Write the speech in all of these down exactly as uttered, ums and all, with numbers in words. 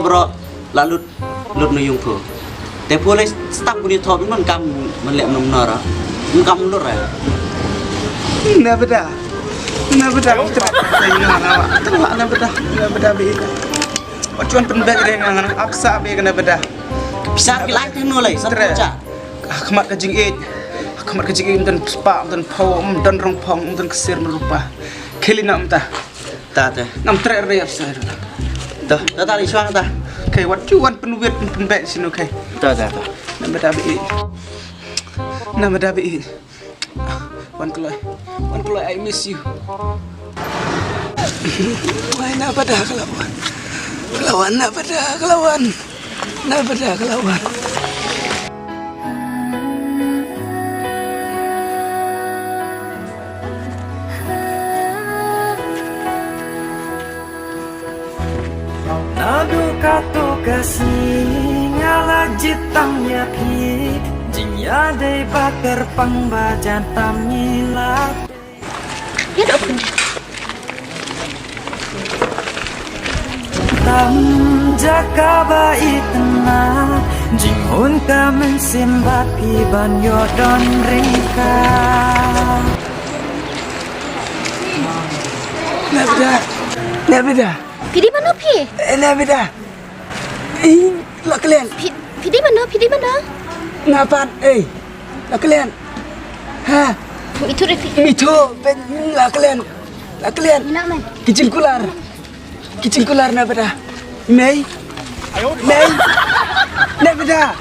Bro, la lut, lut na yung pho. Te pho le stap puni thop man kam man le nom nora. Man kam lut ra. Na beda. Na beda. Tengah na beda. Na beda be. Ochuan pen bek re ngan apsa be na beda. Bisa ki lai teng no lai. Sat Tre. Cha. Khmat ka jingit. Khmat ka jingit dan spa dan pho dan rong phong dan kesir merupa. Kili na mta. Ta ta. Ngam treh re ap sa. Ta ta ta li shwa ta. Kai wat chu wan pen wit pen pen bek sinu kai. Ta ta ta. Nama da bi. Nama da bi. Wan keloi. Wan keloi, I miss you. Wai na bada kelawan. Kelawan na bada kelawan. Na bada kelawan. Naduh katto ka sngi nga la jied tam ïa phi, jingïadei ba kyrpang ba jan tam ngi la. Ïa doh pun. Tam jaka ba itynnad, jinghun ka mynsiem bad phi ban ïoh don ryngkat. Nabida. Nabida. Phi dei mano phi? Eh, Nabida. Eh, la klen. Phi, phi dei mano, phi dei mano? Nga pat, eh. La klen. Ha. Mithu re phi. Mithu, ben la klen. La klen. Ina man. Ki jingkular. Ki jingkular Nabida. Mei. Mei. Nabida.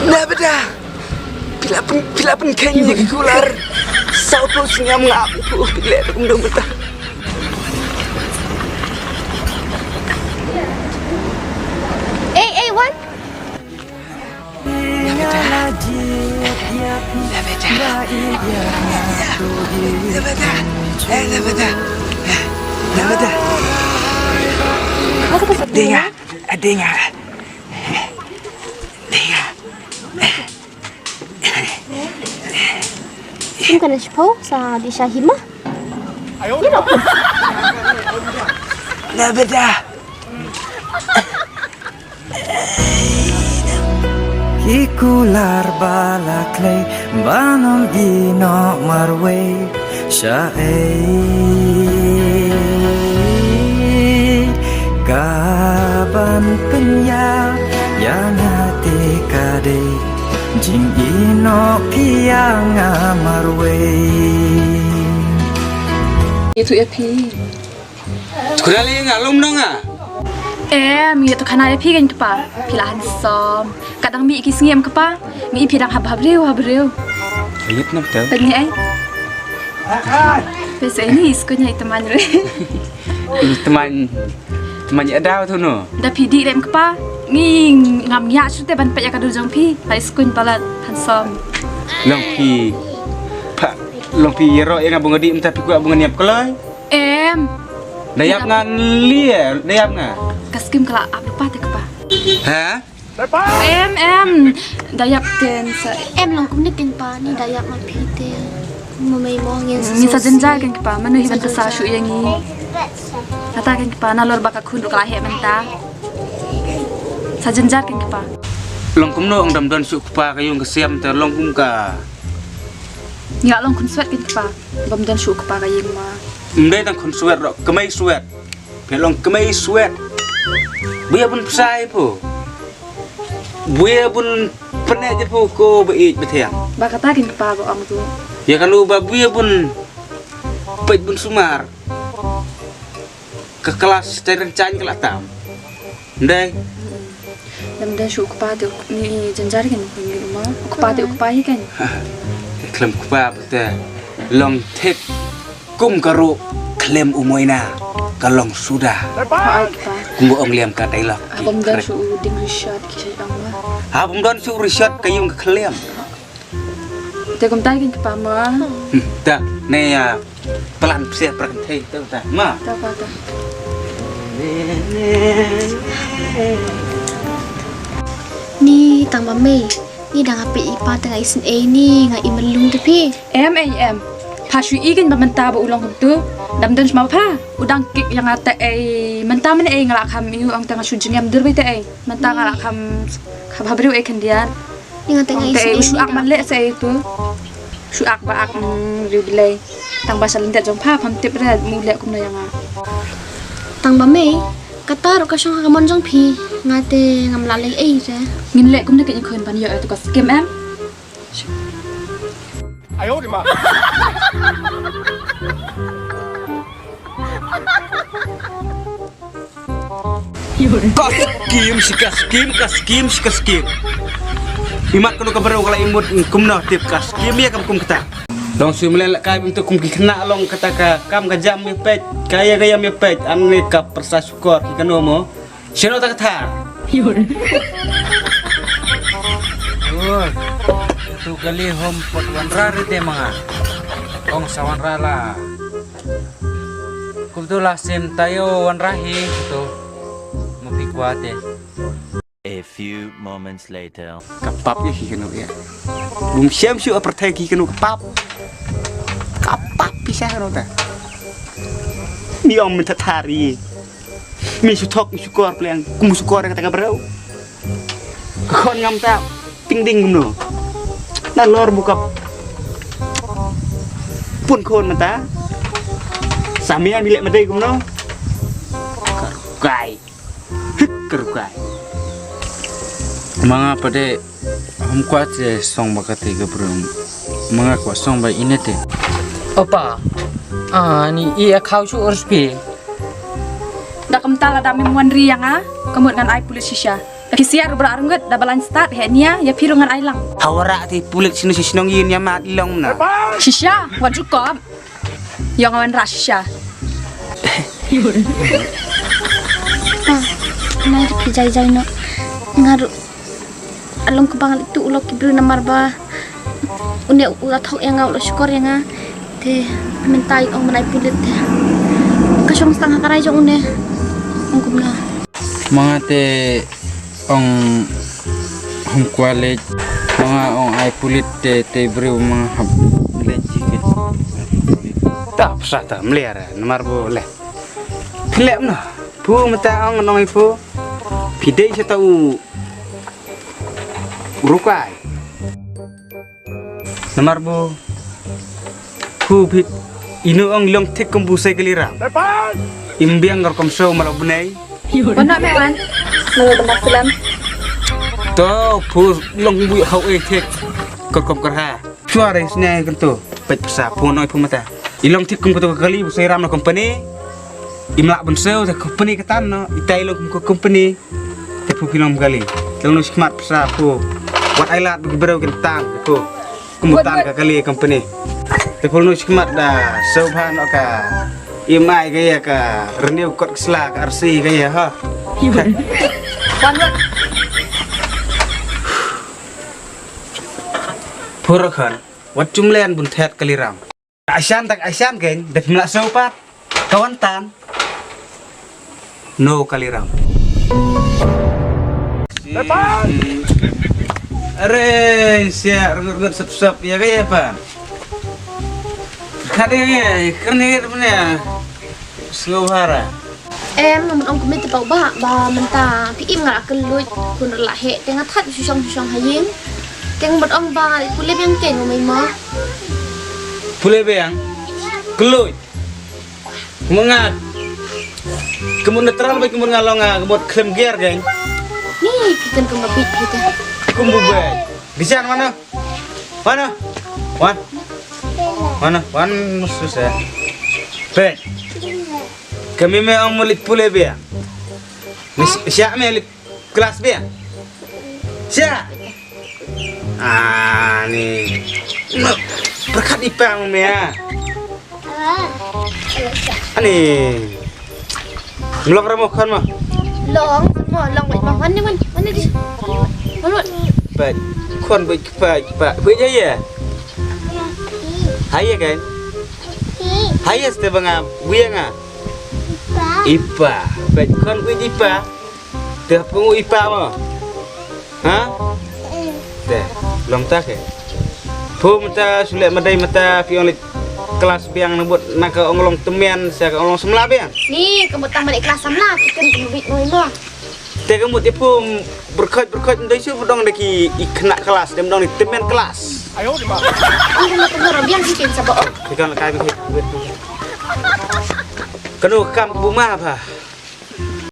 Nabida. Phi la pyn, phi la pynkheiñ ïa ki kular. Saw phew snem nga ap ïa phi, phi leh kum dang beta. Ei, ei, Wan. Nabida. Nabida. Nabida. Eh, Nabida. Nabida. Dinga, dinga. Dinga. Sim kana shipau sa di sha hima. Ïa lo. Nabida. Ki kular ba la khlei ban ym ïehnoh marwei. Shaei ka ban pynïap ïa nga te ka dei jingïehnoh phi ïa nga marwei. Itu ïa phi. Khuda lei nga lum nong nga. Em, ngi tu khana ïa phi kan kpa. Phi la handsome. Ka dang mih ki sngi em kpa. Ngi phi dang hap hap riu hap riu. Ayet nam tau. Tadi ai. Pese ini isko nyai teman re. Teman, teman ya daw tu no. Da phi di rem kpa. Ngi ngam ngia sute ban pek ya kadu jong phi. Hai skun palat handsome. Long phi. Pa, long phi yero ya nga bunga di mta phi kwa bunga niap kelai. Em. Dayap nga lie, dayap nga. Ka skim kala ap lupa te kpa. Ha? Em, em. Dayap ten sa. Em long kumne ken pa ni dayap ma phi te. Mo mei mo ngin sa. Ngin sa jynjar ken kpa, manu hi ban sa shu ïa ngi. Kata ken kpa, na lor ba ka khun ruk la heh mynta. Sa jynjar ken kpa. Long kumno ong dam don shu kpa ka yung ka siam te long kum ka. Nga long khun swet ken kpa. Bam don shu kpa ka ïing ma. Ym dei tang khun swet ro, kmei swet. Phi long kmei swet. Buya bun psai pho. Buya bun pne je pho ko ba ij ba thiang. Ba kata kin kpa ba ong tu. Ya kanu ba buya bun pej bun sumar. Ka klas te rang chan ka la tam. Ndai. Lam da shu kpa te ni jynjar kan ni ma. Kpa te kpa hi kan. Khlem kpa te long thik kum ka ruh khlem u moina ka long suda. Kum ba ong liam ka dialogue. Bom da shu ding Richard ki sa ong ma. Ha bom don shu Richard ka yung ka khlem. Te kumta kin kpa ma. Hmm, ta ne ya plan psiah pran thei tu ta ma. Ta pa ta. Ni tang ma mei. Ni dang ape i pa tang ai sin ei ni nga i melung te phi. Em ei em. Nga shu i kein ba mynta ba u long kumtu. Dam don shma pha. U dang kik ïa nga te ei. Mynta mynne ei nga la kham ïoh ong te nga shu jingem dur ba te ei. Mynta nga la kham kham ha briew ei khyndiat. Ïa nga te nga ong te ei u shu ak man leh sa ei tu. Shu ak ba ak, mm, riewblei. Tang ba sa lyndet jong pha pham tip re mu leh kumno ïa nga. Tang ba mei kata ruh ka shong ha ka mon jong phi. Nga te ngam lah leh ei re. Ngin leh kumno kein khun ban ïoh ïa tu ka skim em. Ka skim shi ka skim, ka skim shi ka skim. Imat kano ka briew ka la imut kumno tip ka skim ïa kam kum kata. Long shu mlien la kai bym tu kum ki khynnah long kata ka kam ka jam ïa peit, ka ïa ka ïam ïa peit, an ne ka pyrsa shukor ki kano mo. Shano ta ka thar. Oi, tu kali hom pot wanrah rite ma nga. Ong sa wanrah la. Kumtu la sim taïew wanrah hi kumtu. Ma phi kwah te. A few moments later. Ka pap ïa ki kano ïa. Bym shem shuh ha pyrthei ki kano ka pap. Ka pap pisa kano ta. Ni ong mynta thari. Mi shu thok mi shu kor pleng kum shu kor kata ka briew. Ka khon ngam ta ping ding kumno. Na lor buka pun khon mynta. Samia mi leh madai kumno. Ka rukai. Hik ka rukai. Ma nga pat de hom kwah te song ba kate ka briew. Ma nga kwah song ba ine te. Opa. Ah, ni i a khaw shu ur spi. Da kumta lada mem wan ri ïa nga, ka mut ngan ai pulit shisha. Ki siar ruh ba la rngut da ba lain stad heh nia ïa phi ruh ngan ai lang. Hawara te pulit shisha shisha nong yin ïa mat long na. Shisha, wat ju kop. Ïa nga wan rah shisha. Pa, nai ruh phi jai jai noh. Nga ruh along ka bang tu u lok ki briew namar ba une u la thok ïa nga u la shukor ïa nga. Te mynta i ong ban ai pulit te ka shong stang ha ka rai jong une. Ong kumno. Ma nga te ong hom kwah leit. Ma nga ong ai pulit te te briew ma nga hap leit ji ke. Ta psa ta mliar namar bo leh. Phi leh mno. Phu mynta ong nong i phu. Phi dei sa ta u rukai. Namar bo khu phit inu ong long thik kum bu sai kali ram. Im biang ngar kom so malo bnai. Wan na me wan. Nang benda film. To phu long bu hau eh thik. Kar kom kar ha. Chua re sne kan to. Pet psa phu noi phu mata. I long thik kum kato kali bu sai ram na company. Im lah bun seo te company katan no. Itai long kum company. Te phu phi long kali. Te long no shikmat psa phu. Wat ai lad bagi breu kin tan te phu. Kum tan ka kali company. Te phu long no shikmat da seo bha no ka. Im ai ka ya ka renew kot ka sla ka R C ka ya ha. Wan wan. Phu ra khan. Wat chum len bun thet kali ram. Ashan tak ashan keng, dep mla so pat. Kawan tan. No kali ram. Are, sia rengut-rengut sep-sep ya kaya pan. Kade ngi, kene ngi punya. Slow hara. Em, nga mut ong kumne te pau ba, ba mynta phi im nga la kylluid, kun la heh, te nga that shu shong shu shong ha ïing. Te nga mut ong ba pule biang te nga mai ma. Pule biang. Kylluid. Kumut nga. Kumut na tral ba kumut nga long nga, kumut khlem gear geng. Ni, phi kan kumba bit phi te. Kumbu bai. Gisan mana? Mana? Wan. Mana? Wan musus ya. Pe. Kami me ong mulit pule bia. Ni siap me lit kelas bia. Siap. Ah ni. Perkat ipang me ya. Ani. Mlong ramo khan ma. Long, mo long wait ma. Wan ni wan. Wan ni di. Wan wan. Pet. Khon wait pa pa. Wait ya ya. Hai ya kan. Hai ya ste banga. Wi ya nga. Ipa. Pet khon wait ipa. Te pung ipa mo. Ha? Te long ta ke. Phu mata sule madai mata pion lit. Klas biang na bud na ka ong long tymmen sa ka ong long samla biang. Ni ka mut tang balik klas samla ki ken ka mut bit noi mo. Te ka mut ipum berkhot berkhot ndai su dong da ki i kena klas dem dong ni tymmen klas. Ang ka mut tang biang ki ken sa ba. Ki kan kai bi. Kano kam bu ma ba.